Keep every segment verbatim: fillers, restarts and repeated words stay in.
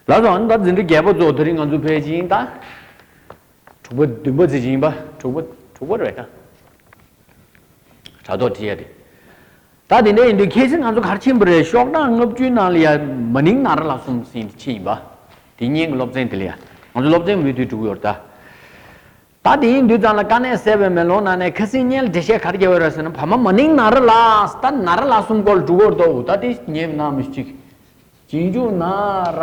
ལགས་སོ། ཨ་ནི་ད་འཛིན་གྲྭ་བརྒྱད་པ་ཚོ་དེ་རིང་ང་ཚོ་ཕལ་ཆེར་ད་དྲུག་པ་བདུན་པ་ཙམ་ཅིག་ཡིན་པ། དྲུག་པ་དྲུག་པ་རེད་ད། དྲ་ཐོག་བྲིས་ཡ་དེ། ད་དེ་འདྲ་ཡིན་དུས་ཁ་སང་ང་ཚོ་ག་རེ་ཕྱིན་པ་རེད། ཤོག་གྲངས་ལྔ་བཅུའི་ནང་ལ་ཡ་མ་ནིང་ན་ར་ལ་གསུམ་ཟེར་ཡ་དེ་ཕྱིན་ཡིན་པ། དེ་སྔོན་གྱི་སློབ་ཚན་དེ་ལ་ཡ་ང་ཚོ་སློབ་ཚན་མུ་མཐུད་འགྲོ་གི་ཡོད་རེད་ད། ད་དེ་ཡིན་དུས་ཙམ་ལ་དཀའ་གནད་གསལ་བའི་མེ་ལོང་ནང་ནས་ཁ་སང་སྔོན་ལ་འགྲེལ་བཤད་ག་རེ་བརྒྱབ་ཡོད་རེད་ཟེར་ན། བ་མ་མ་ནིང་ན་ར་ལ། ད་ན་ར་ལ་གསུམ་སྐོར་ལ་འགྲོ་གི་ཡོད་རེད་དོ། ད་དེ་ཉེ་ན་མི་གཅིག་རྗེས་འཇུག་ན་ར་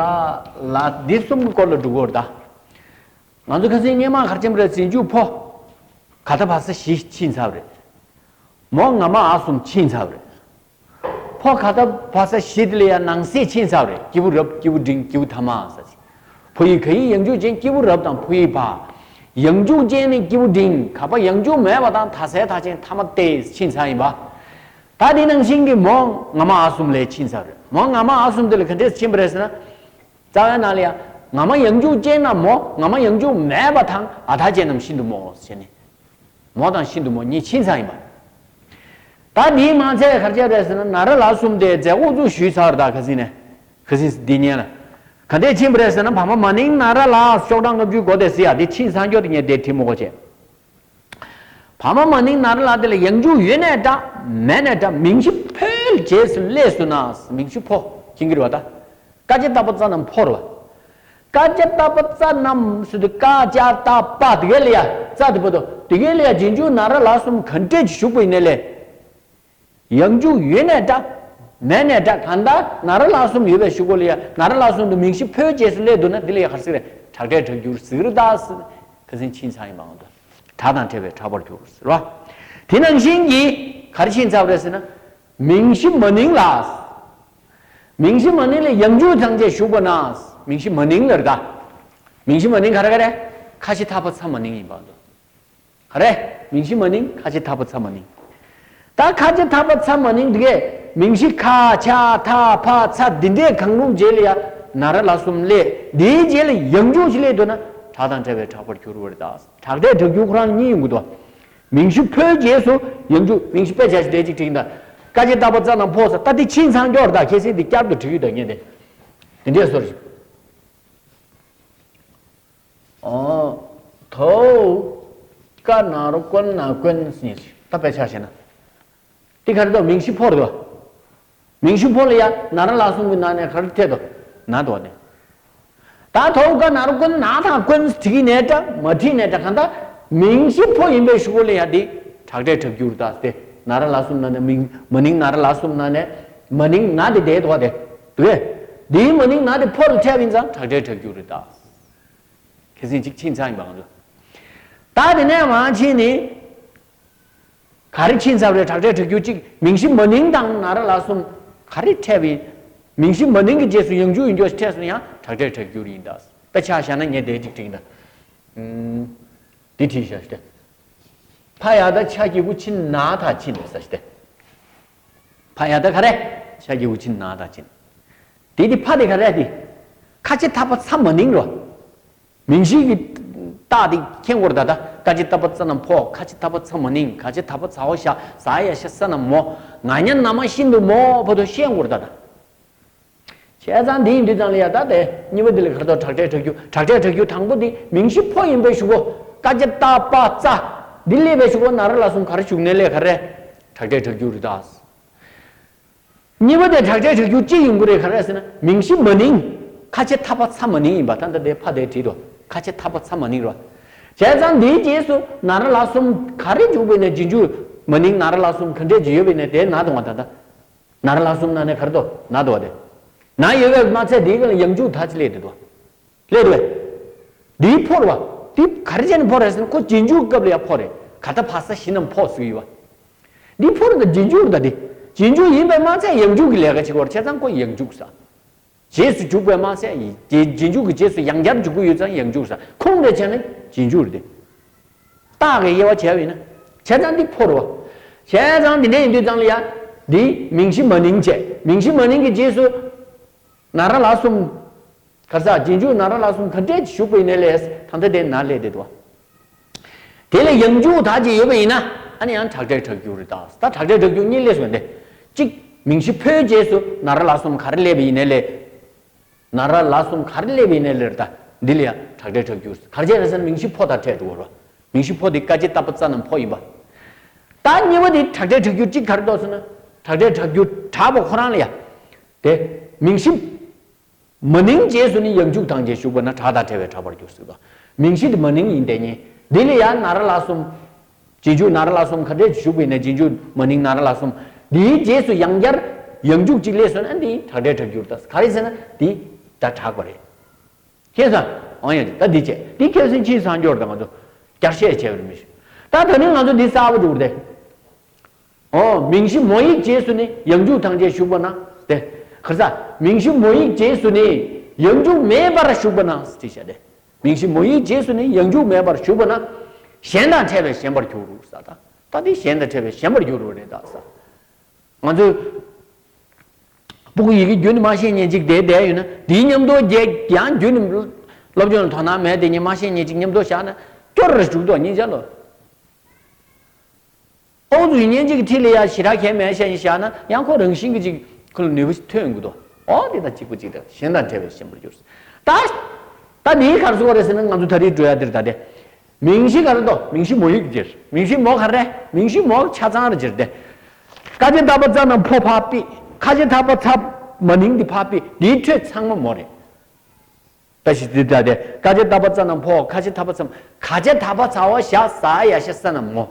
ལ་འདི་གསུམ་གྱི་སྐོར་ལ་འགྲོ་གི་ཡོད་རེད་ད། ང་ཚོ་ཁ་སང་སྔོན་མ་ག་རེ་ཕྱིན་པ་རེད། རྗེས་འཇུག་ཕོ་ག་ད་བ་ས་བཞི་ཕྱིན་ཚར་བ་རེད། མོ་ང་མ་འ་གསུམ་ཕྱིན་ཚར་བ་རེད། ཕོ་ག་ད་བ་ས་བཞི་དེ་ལ་ཡང་ནང་གསེས་ཕྱིན་ཚར་བ་རེད། སྐྱེས་བུ་རབ། སྐྱེས་བུ་འབྲིང་། སྐྱེས་བུ་ཐ་མ་ཟེར། བ་ཡིག་ག་ཡིག་ཡང་འཇུག་ཅན། སྐྱེས་བུ་རབ་དང་བ་ཡིག་བ། ཡང་འཇུག་ཅན་ནི་སྐྱེས་བུ་འབྲིང་། ག་པ་ཡང་འཇུག་མེད་པ་དང་། ད་སའི་མཐའ་ཅན་ཐ་མ་སྟེ་ཕྱིན་ཚར་ཡིན་པ། ད་དེ་ནང་བཞིན་གྱི་མོ་ང་མ་འ་གསུམ་ལ་ཕྱིན་ཚར་བ་རེད། མོ་ང་མ་འ་གསུམ་དེ་ལ་ག་འདྲས་ཕྱིན་པ་རེད་ཟེར་ན། རྩ་བའི་ནང་ལ་ཡང་ང་མ་ཡང་འཇུག་ཅན་ནམ་མོ། ང་མ་ཡང་འཇུག་མེད་པ་དང་། འ་མཐའ་ཅན་ནམ་ཤིན་ཏུ་མོ་ཟེར་ནས། མོ་དང་ཤིན་ཏུ་མོ་གཉིས་ཕྱིན་ཚར་ཡིན་པ། ད་འདིའི་མ་ཚད་ག་རེ་བྱས་རེད་ཟེར་ན། ན་ར་ལ་གསུམ་དེ་མཛད་སྒོ་ཚུགས་ཞུས་ཚར་བ་རེད་ད། ཁ་སང་ནས། ཁ་སང་འདི་ཉིན་ལ་ག་འདྲས་ཕྱིན་པ་རེད་ཟེར་ན། བ་མ་མ་ནིང་ན་ར་ལ། ཤོག་གྲངས་ལྔ་བཅུའི་མགོ་དེ་ཟེར་ཡ་དེ་ཕྱིན་ཚར་ཀྱོག་དེ་ངས་དེ་བྲིས་མི་དགོས་བྱས། བ་མ་མ་ནིང་ན་ར་ལ་དེ་ལ་ཡང་འཇུག་ཡོད་ནའི་འདྲ། མེད་ནའི་འདྲ། མིང་གཞི་ཕོའི་རྗེས་སུ་སླེབས་སོང་ན། མིང་གཞི་ཕོ་མཁྱེན་གྱི་རེད་པ་ད། ཀ་ཅ་ཏ་པ་ཙ་རྣམས་ཕོ་རེད་པ། ཀ་ཅ་ཏ་པ་ཙ་རྣམས་ཟེར་དུས་ཀ་ཅ་ཏ་པ་དེ་ག་ལ་ཡ་ཙ་དེ་པོ་དོ། དེ་ག་ལ་ཡ་རྗེས་འཇུག་ན་ར་ལ་གསུམ་ག་འདྲས་ཞུགས་པ་ཡིན་ནའི་ལས། ཡང་འཇུག་ཡོད་ནའི་འདྲ། མེད་ནའི་འདྲ། གང་ལྟར་ན་ར་ལ་གསུམ་ཡོད་པའི་གཞུག་གུ་ལ་ཡ། ན་ར་ལ་གསུམ་དུ་མིང་གཞི་ཕོའི་རྗེས་སུ་སླེབས་འདུག་ན། འདི་ལ་ཡ་ག་རེ་ཟེར་རེད། དྲག་སྒྲའི་དྲག་འགྱུར་ཟེར་རེད་ད་ཟེར། ཁ་སང་ཕྱིན་ཚར་ཡིན་པ། ང་ཚོ་དྲག་དང་བྲལ་བའི་དྲག་པར་འགྱུར་ཟེར་བ། དེ་ནང་བཞིན་གྱི་ག་རེ་ཕྱིན་ཚར་བ་རེད་ཟེར་ན། མིང་གཞི་མ་ནིང་ལ། མིང་གཞི་མ་ནིང་ལ་ཡང་འཇུག་ཚང་བཅས་ཞུགས་པ་ན། མིང་གཞི་མ་ནིང་ལ་རེད་ད། མིང་གཞི་མ་ནིང་ག་རེ་ག་རེ། ཁ་ཆེ་ཐ་པ་ཚ་མ་ནིང་ཡིན་པ་འདུག་ག་རེ། མིང་གཞི་མ་ནིང་། ཁ་ཆེ་ཐ་པ་ཚ་མ་ནིང་། ད་ཁ་ཆེ་ཐ་པ་ཚ་མ་ནིང་དེ་གས། མིང་གཞི་ཁ་ཆ་ཐ་ཕ་ཚ་འདི་འདྲས་གང་རུང་རྗེས་ལ་ཡ་ན་ར་ལ་གསུམ་སླེབས། འདིའི་རྗེས་ལ་ཡང་འཇུག་ཞིག་སླེབས་འདུག་ན། དྲག་དང་བྲལ་བའི་དྲག་པར་འགྱུར་བ་རེད་ད། དྲག་སྒྲའི་དྲག་འགྱུར་ཁོ་རང་གཉིས་ཡོང་གི་འདུག་མིང་གཞི་ཕོའི་རྗེས་སུ་ཡང་འཇུག་མིང་གཞི་དཔེ་ཆ་ཞིག་འདྲ་ཅིག་བྲིས་ཡིན་ད། ཀ་ཅ་ཏ་པ་ཙ་རྣམས་ཕོ་ཟེར། ད་འདི་ཕྱིན་ཚར་ཀྱོག་རེད་ད། ཁ་སང་འདི་བསྐྱར་དུ་བྲིས་ཡོད་ད་ངས་དེ། འདི་འདྲས་བཟོ་རེད། ཨོ། དོ། ཀ་ན་རོ་ཀོན་ན་ཀོན་ཟེར་ནས། ད་དཔེ་ཆ་བཞག་ན། འདི་ག་རེ་འདུག་མིང་གཞི་ཕོ་རེད་པ། མིང་གཞི་ཕོ་ལ་ཡ་ན་ར་ལ་གསུམ་གྱི་ནང་ནས་ག་རེ་འཐད་འདུག་ན་འདུག་པ་ནས། ད་དོ་ཀ་ན་རོ་ཀོན་ན་དང་ཀོན་བྲིས་ནའི་འདྲ། མ་བྲིས་ནའི་འདྲ། གང་ལྟར་མིང་གཞི་ཕོ་ཡིན་པའི་གཞུག་གུ་ལ་ཡ་འདི་དྲག་སྒྲའི་དྲག་འགྱུར་ད་སྟེ། ན་ར་ལ་གསུམ་ནང་ནས་མིང་མ་ནིང་ན་ར་ལ་གསུམ་ནང་ནས་མ་ནིང་ན་དེ་བསྡད་འདུག་པ་དེ། འདུག་གས། འདིའི་མ་ནིང་ན་དེ་ཕོ་ལ་འཕྲད་པ་ཡིན་ཙང་དྲག་སྒྲའི་དྲག་འགྱུར་རེད་ད། ཁ་སང་གཅིག་ཕྱིན་ཚར་ཡིན་པ་ང་ཚོ། ད་དེ་ནས་མར་ཕྱིན་ནི། ག་རེ་ཕྱིན་ཚར་རེད། དྲག་སྒྲའི་དྲག་འགྱུར་གཅིག་མིང་གཞི་མ་ནིང་དང་ན་ར་ལ་གསུམ་ག་རེ་འཕྲད་པ་ཡིན། མིང་གཞི་མ་ནིང་གི་རྗེས་སུ་ཡང་འཇུག་ཡིན་ཀྱོག་ཞིག་འཕྲད་སོང་ན་ཡང་དྲག་སྒྲའི་དྲག་འགྱུར་ཡིན་ད། དཔེ་ཆ་བཞག་ན་ངས་དེ་གཅིག་བྲིས་ཡིན་ད། ཨུམ། འདི་བྲིས་བཞག་སྟེ། ཕ་ཡ་ད་ཆ་གི་གུ་ཕྱིན་ན་ད་ཕྱིན་ཟེར་སྟེ། ཕ་ཡ་ད་ག་རེ། ཆ་གི་གུ་ཕྱིན་ན་ད་ཕྱིན། དེ་དེ་ཕ་དེ་ག་རེ་དེ། ཁ་ཆེ་ཐ་པ་ཚ་མ་ནིང་རོ། མིང་གཞི་གི་རྟགས་དེ་མཁྱེན་དགོས་རེད་ད། ད་ཀ་ཅ་ཏ་པ་ཙ་རྣམས་ཕོ། ཁ་ཆེ་ཐ་པ་ཚ་མ་ནིང་། ག་ཅ་ད་བ་ཛ་འོ་ཞ། ཟ་ཡ་ཤ་ས་རྣམས་མོ། ང་ཉ་ན་མ་ཤིན་ཏུ་མོ་བར་དུ་ཤེས་དགོས་རེད་ད། ད། བྱས་ཙང་འདི་ཡིན་དུས་ཙང་ལ་ཡ་ད་དེ་གཉིས་པ་འདི་ལ་ག་རེ་འདུག་དྲག་སྒྲའི་དྲག་འགྱུར། དྲག་སྒྲའི་དྲག་འགྱུར་དང་པོ་འདི་མིང་གཞི་ཕོ་ཡིན་པའི་གཞུག་གུ། ཀ་ཅ་ཏ་པ་ཙ། འདི་སླེབས་པའི་གཞུག་གུ་ན་ར་ལ་གསུམ་ག་རེ་ཞུགས་ནའི་ལས་ག་རེ། དྲག་སྒྲའི་དྲག་འགྱུར་རེད་ད། གཉིས་པ་དེ་དྲག་སྒྲའི་དྲག་འགྱུར་གཅིག་ཡོང་གི་རེད། ག་རེ་ཟེར་ན་མིང་གཞི་མ་ནིང་། ཁ་ཆེ་ཐ་པ་ཚ་མ་ནིང་ཡིན་པ། ད་ལྟ་དེ་ཕ་དེ་བྲིས་འདུག་ཁ་ཆེ་ཐ་པ་ཚ་མ་ནིང་རེད། བྱས་ཙང་འདིའི་རྗེས་སུ་ན་ར་ལ་གསུམ་ག་རེ་འཇུག་པ་ཡིན་ནའི་རྗེས་འཇུག་མ་ནིང་ན་ར་ལ་གསུམ་ག་འདྲས་ཅིག་ཡོད་པ་ཡིན་ནའི་དེ་ན་འདུག་པ། ད་ལྟ་ན་ར་ལ་གསུམ་ན་ནས་ག་རེ་འདུག་ན་འདུག་པ་དེ། ན་ཡོད་པས་མ་ཚད་དེའི་སྒང་ལ་ཡང་འཇུག་ད་ཅི་སླེབས་བསྡད་འདུག་སླེབས་འདུག་པས། འདིའི་ཕོ་རེད་པ། འདི་ག་རེ་བྱས་ནས་ཕོ་རེད་ཟེར་ན་ཁོ་རྗེས་འཇུག་སྐབས་ལ་ཡང་ཕོ་རེད། ག་ད་བ་ས་བཞི་རྣམས་ཕོ་ཟེར་གྱི་ཡོད་པ། འདི་ཕོ་རེད་ད། རྗེས་འཇུག་རེད་ད་འདི། རྗེས་འཇུག་ཡིན་པས་མ་ཚད་ཡང་འཇུག་གི་ལས་ཀ་བྱེད་ཀྱི་ཡོད་རེད། བྱས་ཙང་ཁོ་ཡང་འཇུག་ཟེར། རྗེས་སུ་འཇུག་པས་མ་ཚད་རྗེས་རྗེས་འཇུག་གི་རྗེས་སུ་ཡང་བསྐྱར་འཇུག་གི་ཡོད་ཙང་ཡང་འཇུག་ཟེར། ཁུངས་དེ་བྱས་ན་རྗེས་འཇུག་རེད་དེ། རྟགས་ཀྱི་དབྱེ་བ་བྱས་པ་ཡིན་ན། བྱས་ཙང་འདི་ཕོ་རེད་པ། བྱས་ཙང་འདི་འདྲ་ཡིན་དུས་ཙང་ལ་ཡ། འདི་མིང་གཞི་མ་ནིང་བྱས། མིང་གཞི་མ་ནིང་གི་རྗེས་སུ། ན་ར་ལ་གསུམ། ག་ས་རྗེས་འཇུག་ན་ར་ལ་གསུམ་ག་འདྲས་ཞུགས་པ་ཡིན་ནའི་ལས་ད་ལྟ་དེ་ན་སླེབས་བསྡད་འདུག་པ། དེ་ལ་ཡང་འཇུག་ད་ཅིག་ཡོད་པ་ཡིན་ན། ཨ་ནི་ཡང་དྲག་སྒྲའི་དྲག་འགྱུར་རེད་ད། ད་དྲག་སྒྲའི་དྲག་འགྱུར་གཉིས་སླེབས་སོང་སྟེ། གཅིག་མིང་གཞི་ཕོའི་རྗེས་སུ་ན་ར་ལ་གསུམ་ག་རེ་སླེབས་པ་ཡིན་ནའི་ལས། ན་ར་ལ་གསུམ་ག་རེ་སླེབས་ཡིན་ནའི་ལེར་ད་འདི་ལ་ཡང་དྲག་སྒྲའི་སྦྲགས་སྦྱོར། ག་རེ་བྱས་རེད་ཟེར་ན་མིང་གཞི་ཕོ་དང་འཕྲད་འགྲོ་བ་རེད། མིང་གཞི་ཕོ་དེ་སྐ་ཅེ་ཏ་པ་ཙ་རྣམས་ཕོ་ཡིན་པ། ད་གཉིས་པ་དེ་དྲག་སྒྲའི་སྦྲགས་སྦྱོར་གཅིག་ག་རེ་འདུག་ཟེར་ན། དྲག་སྒྲའི་སྦྲགས་སྦྱོར་དྲག་པ་ཁོ་རང་ལ་ཡ། དེ། མིང་གཞི། མ་ནིང་རྗེས་སུ་ནི་ཡང་འཇུག་དང་བཅས་ཞུགས་པ་ན་དྲག་དང་ཕྲད་པས་དྲག་པར་འགྱུར་ཟེར་དོ། མིང་གཞི་དེ་མ་ནིང་ཡིན་དེ་ཉིད། འདི་ལ་ཡང་ན་ར་ལ་གསུམ། རྗེས་འཇུག་ན་ར་ལ་གསུམ་ག་འདྲས་ཞུགས་པ་ཡིན་ན་རྗེས་འཇུག་མ་ནིང་ན་ར་ལ་གསུམ། འདིའི་རྗེས་སུ་ཡང་བསྐྱར་ཡང་འཇུག་གཅིག་སླེབས་སོང་ན་འདི་དྲག་སྒྲའི་སྦྲགས་སྦྱོར་ད། ག་རེ་ཟེར་ན་འདི་ད་དྲག་པ་རེད། ཁྱེད་ཚང་། འོ་ཡ། ད་འདི་བྱས། འདི་ཁྱེད་ཚང་ཕྱིའི་མཚམས་སྦྱོར་དང་ང་ཚོ་བསྐྱར་བཤད་བྱས་པར་མི་ཞུ། ད་ད་ནི་ང་ཚོ་འདི་གསར་པ་འགྲོ་གི་རེད། འོ། མིང་གཞི་མོ་ཡིག་རྗེས་སུ་ནི་ཡང་འཇུག་དང་བཅས་ཞུགས་པ་ན། དེ། ག་རེ་ཟེར། མིང་གཞི་མོ་ཡིག་རྗེས་སུ་ནི་ཡང་འཇུག་མེད་པར་ཞུགས་པ་ན་ཟེར་བྱས་ཏེ། མིང་གཞི་མོ་ཡིག་རྗེས་སུ་ནི་ཡང་འཇུག་མེད་པར་ཞུགས་པ་ན། གཞན་དང་ཕྲད་པས་ཞན་པར་འགྱུར་རོ་ཟེར་ད། ད་དེ་གཞན་དང་ཕྲད་པས་ཞན་པར་འགྱུར་རོ་རེད་ད་ཟེར། ང་ཚོས་སྤུ་གུ་ཡི་གེ་རྒྱུན་ནས་མ་ཤེས་མཁན་ཅིག་བསྡད་བསྡད་ཡོད་ན་དེའི་མཉམ་དུ་རྒྱས། ཡང་རྒྱུན་ནས་སློབ་སྦྱོང་ལ་དོ་སྣང་མེད་དེ་ཉིད་མ་ཤེས་མཁན་ཅིག་མཉམ་དུ་བཞག་ན་སྐྱོ་རུ་འཇུག་དོ་སྙིང་རྗེ་ལོ། ཨོ་ཙུ་ཡིན་མཁན་ཅིག་གི་འཁྲིས་ལ་ཡ་ཞེ་དྲག་གལ་མེད་བཤད་ཡིན་བཞག་ན་ཡང་ཁོ་རང་བཞིན་གྱི་ཅིག་ཁོ་ལ་ནུས་པ་ཐོན་དགོས་དོ། ཨོ་དེ་དང་གཅིག་པ་གཅིག་དང་གཞན་དང་ཕྲད་པས་ཞན་པར་འགྱུར། ད། ད་འདིའི་ག་རེ་ཟེར་བ་རེད་ཟེར་ན་ང་ཚོ་ད་རེས་འགྲོ་ཡ་འདིར་ད་དེ། མིང་གཞི་ག་རེ་འདུག་མིང་གཞི་མོ་ཡིག་སྦྱར། མིང་གཞི་མོ་ག་རེ། མིང་གཞི་མོ་ཆ་ཚང་རེ་སྦྱར་ཏེ། སྐ་ཅེ་ཏ་པ་ཙ་རྣམས་ཕོ་ཕ་པི། ཁ་ཅེ་ད་པ་ཚ་མ་ནིང་འདི་ཕ་པི། འདིའི་འཕྲོས་ཚང་མ་མོ་རེད། ད་ཞིག་འདི་ལྟ་སྟེ། སྐ་ཅེ་ད་པ་ཙ་རྣམས་ཕོ། ཁ་ཅེ་ད་པ་ཚ། ག་ཅེ་ད་པ་ཚ་བ་ཞ་ཟ་ཡ་ཤ་ས་རྣམས་མོ།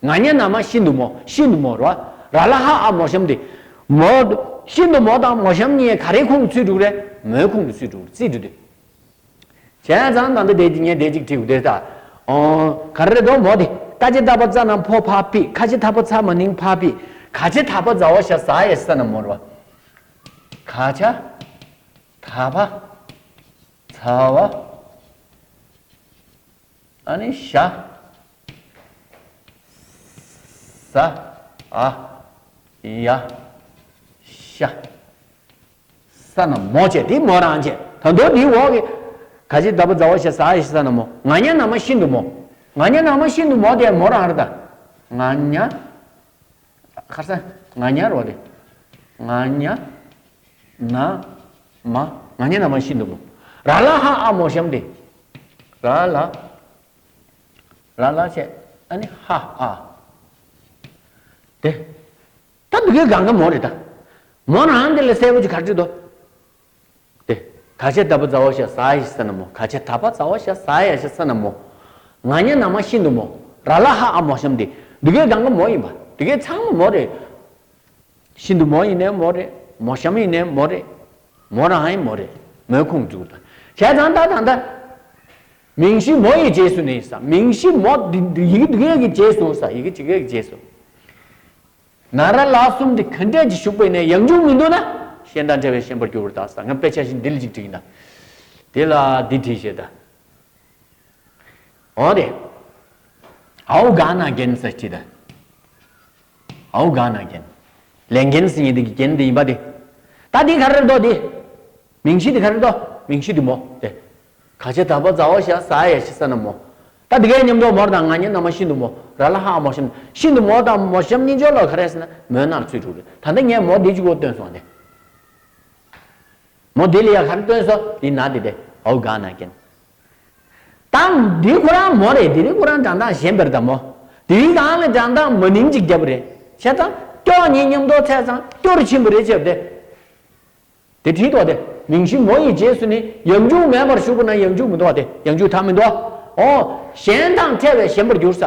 ང་ཉ་ན་མ་ཤིན་ཏུ་མོ། ཤིན་ཏུ་མོ་རོ། ར་ལ་ཧ་ཨ་མོ་གཤམ་འདི། མོ། ཤིན་ཏུ་མོ་དང་མོ་གཤམ་གཉིས་ག་རེའི་ཁོངས་སུ་ཚུད་འགྲོ་གི་རེད། མོའི་ཁོངས་སུ་ཚུད་འགྲོ་གི་རེད། རྩིས་འགྲོ་དུས། བྱས་ཙང་ད་ལྟ་དེ་ངས་དེ་གཅིག་བྲིས་དགོས་དེ་ལྟ། ཨོ། ག་རེ་རེད་དོ་མོ་དེ། སྐ་ཅེ་ད་པ་ཙ་རྣམས་ཕོ་ཕ་པི། ཁ་ཅེ་ད་པ་ཚ་མ་ནིང་ཕ་པི། ག་ཅེ་ད་པ་ཛ་བ་ཞ་ཟ་ཡ་ཤ་ས་རྣམས་མོ་རོ། ག་ཅེ། ད་པ། ཚ་བ། ཨ་ནི་ཞ། ཟ། ཨ། ཡ། ཤ། ས་རྣམས་མོ་བྱས་དེ་མོ་རང་བྱས། ད་དུང་དེའི་འོག་གི། ག་ཅེ་ད་པ་ཛ་བ་ཞ་ཟ་ཡ་ཤ་ས་རྣམས་མོ། ང་ཉ་ན་མ་ཤིན་ཏུ་མོ། ང་ཉ་ན་མ་ཤིན་ཏུ་མོ་དེ་མོ་རང་རེད་ད། ང་ཉ། ཁར་ས། ང་ཉ་རོ་དེ། ང་ཉ། ན། མ། ང་ཉ་ན་མ་ཤིན་ཏུ་མོ། ར་ལ་ཧ་ཨ་མོ་གཤམ་དེ། ར་ལ། ར་ལ་བྱས། ཨ་ནི་ཧ་ཨ། དེ། ད་འདི་གའི་གང་ག་མོ་རེད་ད། མོ་རང་དེ་ལ་གསལ་པོ་ཅིག་ག་རེ་འདུག་དེ། ག་ཅེ་ད་པ་ཛ་བ་ཞ་ཟ་ཡ་ཤ་ས་རྣམས་མོ། ག་ཅེ་ད་པ་ཛ་བ་ཞ་ཟ་ཡ་ཤ་ས་རྣམས་མོ། ང་ཉ་ན་མ་ཤིན་ཏུ་མོ། ར་ལ་ཧ་ཨ་མོ་གཤམ་དེ། འདི་གའི་གང་ག་མོ་ཡིན་པ། འདི་གའི་ཚང་མ་མོ་རེད། ཤིན་ཏུ་མོ་ཡིན་ནའི་མོ་རེད། མོ་གཤམ་ཡིན་ནའི་མོ་རེད། མོ་རང་ཡིན་མོ་རེད། མོའི་ཁོངས་འཇུག་དང་། བྱས་ཙང་ད་ད་ད། མིང་གཞི་མོ་ཡི་རྗེས་སུ་ནི་ས། མིང་གཞི་མོ་འདི་འདི་ཡི་གེ་འདི་གའི་གི་རྗེས་སུ་ས། ཡི་གེ་འདི་གའི་གི་རྗེས་སུ། ན་ར་ལ་གསུམ་འདི་ག་འདྲས་ཀྱི་ཞུགས་པ་ཡིན་ན་ཡང་འཇུག་མི་འདུག་ན། གཞན་དང་འཕྲད་པས་ཞན་པར་འགྱུར་བར་གདའ་ས། ང་དཔེ་ཆ་བཞིན་འདི་ལ་ཅིག་བྲིས་ཡིན་ད། དེ་ལ་འདི་བྲིས་ཞེས་ད། འོ་དེ། ཨའུ་ག་ན་རྒྱན་ཟེར་ཅི་ད། ཨའུ་ག་ན་རྒྱན། ལས་རྒྱན་ཟེར་ཉིད་དེ་གི་རྒྱན་དེ་ཡིན་པ་དེ། ད་དེ་ག་རེ་རེད་དོ་དེ། མིང་གཞི་དེ་ག་རེ་རེད་དོ། མིང་གཞི་དེ་མོ་དེ། ག་ཅེ་ད་པ་ཛ་བ་ཞ་ཟ་ཡ་ཤ་ས་རྣམས་མོ། ད་དེ་གའི་མཉམ་དུ་མོ་དང་ང་ཉ་ན་མ་ཤིན་ཏུ་མོ། ར་ལ་ཧ་མོ་གཤམ། ཤིན་ཏུ་མོ་དང་མོ་གཤམ་གཉིས་སྦྱོར་ལ་ག་རེ་ཟེར་ན་མོའི་ནང་ཚུད་འགྲོ་གི་རེད། ད་ལྟ་ངས་མོ་དེ་གཅིག་པོ་སྟོན་སོང་དེ། མོ་དེ་ལ་ཡ་ག་རེ་སྟོན་སོང་དེ་ན་དེ་དེ་ཨའུ་ག་ན་རྒྱན། ད་འདི་ཁོ་རང་མོ་རེད། དེ་རིང་ཁོ་རང་སྦྲགས་སྟངས་གཞན་པ་རེད་ད་མོ། དེའི་སྒང་ལ་སྦྲགས་སྟངས་མ་ནིང་ཅིག་བརྒྱབ་པ་རེད། བྱས་ཙང་སྐྱོ་གཉིས་མཉམ་དུ་ཚད་ཙང་སྐྱོ་རུ་ཕྱིན་པ་རེད་བྱས་པ་དེ། དེ་བྲིས་ཐོག་དེ་མིང་གཞི་མོ་ཡི་རྗེས་སུ་ནི་ཡང་འཇུག་མེད་པར་ཞུགས་པ་ན་ཡང་འཇུག་མི་འདུག་བ་དེ་ཡང་འཇུག་ད་མི་འདུག་བ། འོ། གཞན་དང་འཕྲད་པས་ཞན་པར་འགྱུར་ས།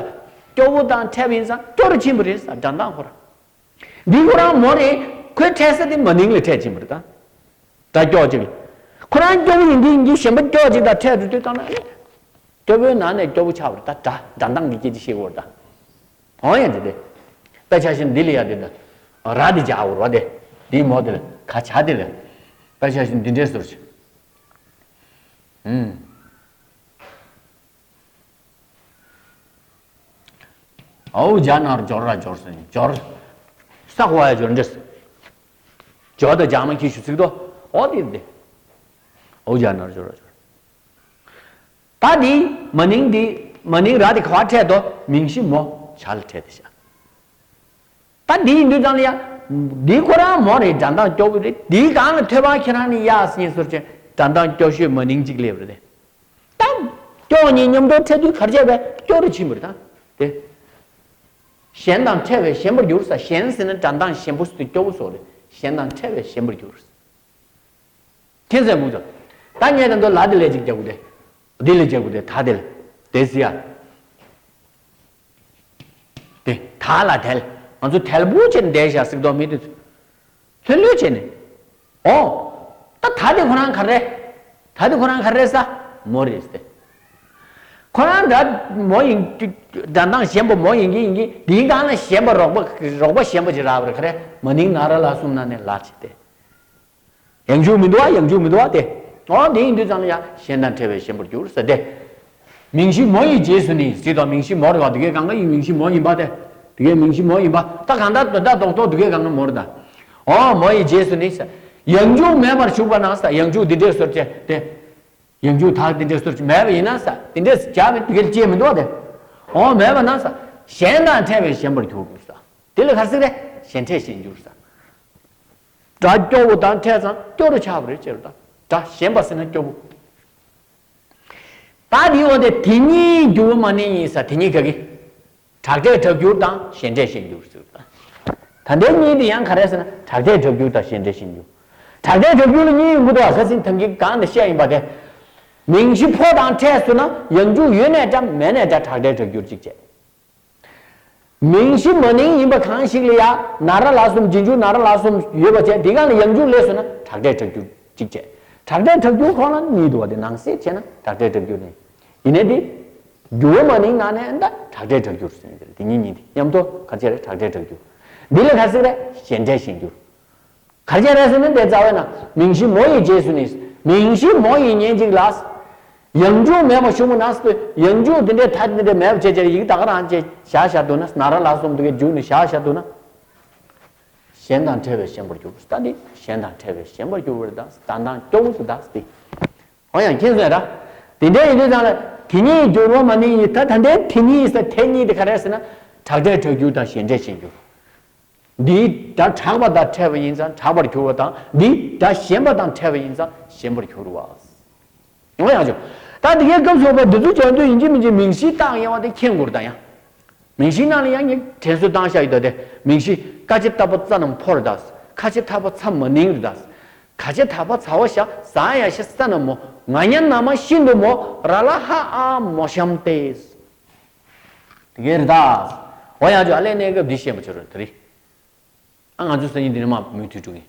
སྐྱོ་བོ་དང་འཕྲད་པ་ཡིན་ཙང་སྐྱོ་རུ་ཕྱིན་པ་རེད་ས་སྦྲགས་སྟངས་ཁོ་རང་། འདི་ཁོ་རང་མོ་རེད། ཁོའི་འཕྲད་ས་དེ་མ་ནིང་ལ་འཕྲད་ཕྱིན་པ་རེད་ད། ད་སྐྱོ་གཅིག་ཁོ་རང་སྐྱོ་བོ་ཡིན་དུས་ཡིན་གྱི་གཞན་པ་སྐྱོ་གཅིག་དང་འཕྲད་འགྲོ་དུས་ཙང་ན་ཨ་ནི། སྐྱོ་བོའི་ནང་ནས་སྐྱོ་བོ་ཆགས་པ་རེད་ད། ད་སྦྲགས་སྟངས་ཀྱི་སྐད་ཆ་བཤད་དགོས་རེད་ད། འོ་ཡ་འདི་དེ། དཔེ་ཆ་བཞིན་འདི་ལ་ཡ་འདི་ད། ར་འདི་སྦྱར་དགོས་རེད་བ་དེ། འདིའི་མོ་དེ་ལ་ག་ཅེ་དེ་ལ། དཔེ་ཆ་བཞིན་འདི་འདྲའི་ཟུར་ཅིག་ཨུམ། ཨའུ་ཇ་ན་རོ་སྦྱོར་ར་སྦྱོར་ཟེར་ནས་སྦྱོར། ས་གོ་བ་ཡ་སྦྱོར་འདྲེས། སྦྱོར་དང་སྦྱར་མ་ཁྱི་ཞུ་ཚིག་ཏོ། འོ་དེ་དེ། ཨའུ་ཇ་ན་རོ་སྦྱོར་ར་སྦྱོར། ད་དེ་མ་ནིང་དེ་མ་ནིང་ར་དེ་ག་བ་འཕྲད་དོ། མིང་གཞི་མོ་ཇ་ལ་འཕྲད་དེ་ཤག་ད་འདི་ཡིན་དུས་ཙང་ལ་ཡ། འདི་ཁོ་རང་མོ་རེད། སྦྲགས་སྟངས་སྐྱོ་བོ་རེད། འདིའི་སྒང་ལ་ཐོད་པ་ཁྱེད་རང་ནི་གཡག་ཟེར་ནས་ཟུར་ཅན། སྒྲ་གདངས་སྐྱོ་ཤོས་མ་ནིང་གཅིག་སླེབས་རེད་དེ། ད་སྐྱོ་གཉིས་མཉམ་དུ་འཕྲད་དུས་ག་རེ་བྱས་པས་སྐྱོ་རུ་ཕྱིན་པ་རེད་ད། དེ། གཞན་དང་ཕྲད་པས་ཞན་པར་འགྱུར་ས། ཞན་ཟེར་ན་སྒྲ་གདངས་ཞན་པོ་ཟེར་དུས་སྐྱོ་བོ་སོགས་རེད། གཞན་དང་ཕྲད་པས་ཞན་པར་འགྱུར། མཁྱེན་གསལ་མུ་ཙམ། ད་ངས་ད་དུང་ལ་དེ་ལས་ཅིག་རྒྱག་དགོས་ཏེ། འདི་ལས་རྒྱག་དགོས་ཏེ་ད་དེ་ལས། དེ་ཟེར་ཡ། དེ་ད་ལ་དལ། ང་ཚོ་དལ་པོ་བྱས་ནས་བསྡད་བཞག་སྲིད་དོགས་མི་དེ་ཚོ། ལྷོད་ལྷོད་བྱས་ནས། ཨོ། ད་ད་དེ་ཁོ་རང་ག་རེ། ད་དེ་ཁོ་རང་ག་རེ་ས། མོ་རེད་ཟེར། ཁོ་རང་འདྲ་མོ་ཡིན། སྒྲ་གདངས་ཞན་པ་མོ་ཡིན་གྱི་ཡིན་གྱི་དེའི་སྒང་ལ་ཞན་པ་རོགས་པ་རོགས་པ་ཞན་པ་ཅིག་རག་པ་རེད། ག་རེ་མ་ནིང་ན་ར་ལ་གསུམ་ན་ནས་ལ་བྱེད་དེ། ཡང་འཇུག་མི་འདུག་བ། ཡང་འཇུག་མི་འདུག་བ་དེ། ཨོ་དེ་ཡིན་དུས་ཙང་ལ་ཡ་གཞན་དང་ཕྲད་པས་ཞན་པར་འགྱུར་ཟེར་ཏེ། མིང་གཞི་མོ་ཡི་རྗེས་སུ་ནི་ཟེར་དང་མིང་གཞི་མོ་རེད་བ། དེ་གའི་གང་ག་ཡིན་མིང་གཞི་མོ་ཡིན་པ་དེ། དེ་གའི་མིང་གཞི་མོ་ཡིན་པ་ད་གང་ལྟར་དོན་དག་རྡོག་རྡོག་དེ་གའི་གང་ག་མོ་རེད་ད། ཨོ་མོ་ཡི་རྗེས་སུ་ནི་ཟེར། ཡང་འཇུག་མེད་པར་ཞུགས་པ་ན་ཟེར། ཡང་འཇུག་འདི་འདྲས་སོར་བཅད་དེ། ཡང་འཇུག་ད་འདི་འདྲས་སོར་བཅད་མེད་པ་ཡིན་ན་ཟེར། འདི་འདྲས་བྱ་བའི་དེ་གའི་སྐྱེ་མི་འདུག་བ་དེ། ཨོ་མེད་པ་ན་ཟེར། གཞན་དང་ཕྲད་པས་ཞན་པར་འགྱུར་དགོས་ཟེར། དེ་ལ་ག་རེ་ཟེར་རེད། ཞན་ཕྲད་ཞན་འགྱུར་ཟེར། སྒྲ་སྐྱོ་བོ་དང་ཕྲད་ཙང་སྐྱོ་རུ་ཆགས་པ་རེད་ཅེས་པ་དང་། སྒྲ་ཞན་པ་ཟེར་ན་སྐྱོ་བོ། ད་དེའི་འོག་དེ་དེ་ཉིད་འགྱུར་བ་མ་ནིང་ཡིན་ས། དེ་ཉིད་ག་གི། དྲག་ཕྲད་དྲག་འགྱུར་དང་ཞན་ཕྲད་ཞན་འགྱུར་ཟེར། ད་ལྟའི་གཉིས་དེ་ཡང་ག་རེ་ཟེར་ན་དྲག་ཕྲད་དྲག་འགྱུར་དང་ཞན་ཕྲད་ཞན་འགྱུར། དྲག་ཕྲད་དྲག་འགྱུར་ལ་གཉིས་ཡོང་གི་འདུག་བ། ཁ་སང་ཐང་གི་གང་དེ་བཤད་ཡིན་པ་དེ། མིང་གཞི་ཕོ་དང་ཕྲད་སོང་ན་ཡང་འཇུག་ཡོད་ནའི་འདྲ་མེད་ནའི་འདྲ་དྲག་ཕྲད་དྲག་འགྱུར་གཅིག་བྱས། མིང་གཞི་མ་ནིང་ཡིན་པ་གང་ཞིག་ལ་ཡ་ན་ར་ལ་གསུམ་རྗེས་འཇུག་ན་ར་ལ་གསུམ་ཡོད་པ་བྱས། དེ་གང་ལ་ཡང་འཇུག་སླེབས་སོང་ན་དྲག་ཕྲད་དྲག་འགྱུར་གཅིག་བྱས། དྲག་ཕྲད་དྲག་འགྱུར་ཁོ་ན་གཉིས་འདུག་བ། དེ་ནང་གསེས་བྱས་ན་དྲག་ཕྲད་དྲག་འགྱུར་ནི་ཡིན་ནའི་དེ། འགྱུར་བ་མ་ནིང་ན་ནའི་འདྲ་དྲག་ཕྲད་དྲག་འགྱུར་ཟེར་ནི་དེ་རེད། དེ་གཉིས་གཉིས་དེ་མཉམ་དུ་ག་རེ་བྱས་རེད། དྲག་ཕྲད་དྲག་འགྱུར། འདི་ལ་ག་རེ་ཟེར་རེད། ཞན་ཕྲད་ཞན་འགྱུར། ག་རེ་བྱས་རེད་ཟེར་ན་དེ་རྩ་བའི་ནང་མིང་གཞི་མོ་ཡི་རྗེས་སུ་ནི། མིང་གཞི་མོ་ཡི་ཉེན་ཅིག་ལ། ཡང་འཇུག་མེད་པ་ཞུགས་པ་ན་ཟེར། ཡང་འཇུག་འདི་འདྲའི་ཐ་འདི་འདྲའི་མེད་པ་བྱས་བྱས་ཡིག་ད་ག་རང་བྱས་བཞག་བཞག་འདུག་ན། ན་ར་ལ་གསུམ་དེ་གའི་འཇུག་ནས་བཞག་བཞག་འདུག་ན། གཞན་དང་ཕྲད་པས་ཞན་པར་འགྱུར། ད་འདི་གཞན་དང་ཕྲད་པས་ཞན་པར་འགྱུར་བ་རེད་ད། ད་དང་སྐྱོ་བོ་ཟེར་ད་སྟེ། ཨོ་ཡང་མཁྱེན་སོང་ཡ་ར། དེ་འདྲ་ཡིན་དུས་ཙང་ལ་དེ་ཉིད་འགྱུར་བ་མ་ནིང་ཡིན། ད་ད་ལྟའི་དེ་ཉིད་ཡིན་ས་དེ་ཉིད་དེ་ག་རེ་ཟེར་ན་དྲག་ཕྲད་དྲག་འགྱུར་དང་ཞན་ཕྲད་ཞན་འགྱུར། འདིའི་སྒྲ་གྲགས་པ་དང་ཕྲད་པ་ཡིན་ཙང་གྲགས་པར་འགྱུར་བ་དང་། འདིའི་སྒྲ་ཞན་པ་དང་ཕྲད་པ་ཡིན་ཙང་ཞན་པར་འགྱུར་བ། ཡང་ཡང་བྱུང་། ད་འདི་གའི་སྐབས་སུ་བབ་པ་འདི་ཚོ་སྦྱང་དུས་ཡིན་གཅིག་མིན་གཅིག་མིང་གཞི་བཏགས་ཡོང་བ་དེ་མཁྱེན་དགོས་རེད་ད་ཡང་། མིང་གཞིའི་ནང་ལ་ཡང་ངས་དྲན་གསོ་བཏང་བཞག་ཡོད་ད་དེ། མིང་གཞི་ཀ་ཅ་ཏ་པ་ཙ་ན་མོ་ཕོ་རེད་ད། ཁ་ཅ་ཐ་པ་ཚ་མ་ནིང་རེད་ད། ག་ཅ་ད་བ་ཚ་བ་ཞ་ཟ་ཡ་ཤ་ས་ན་མོ། ང་ཉ་ན་མ་ཤིན་ཏུ་མོ། ར་ལ་ཧ་ཨ་མོ་ཤམ་ཏེ། དེ་གའི་རེད་ད། འོ་ཡང་ཅོ་ཨ་ལས་གནས་སྐབས་འདི་ཤེས་པ་ཆོ་རོ་དེ་རེད། ཨ་ང་ཚོ་སང་ཉིན་འདི་ནས་མ་མུ་མཐུད་འགྲོ་གི།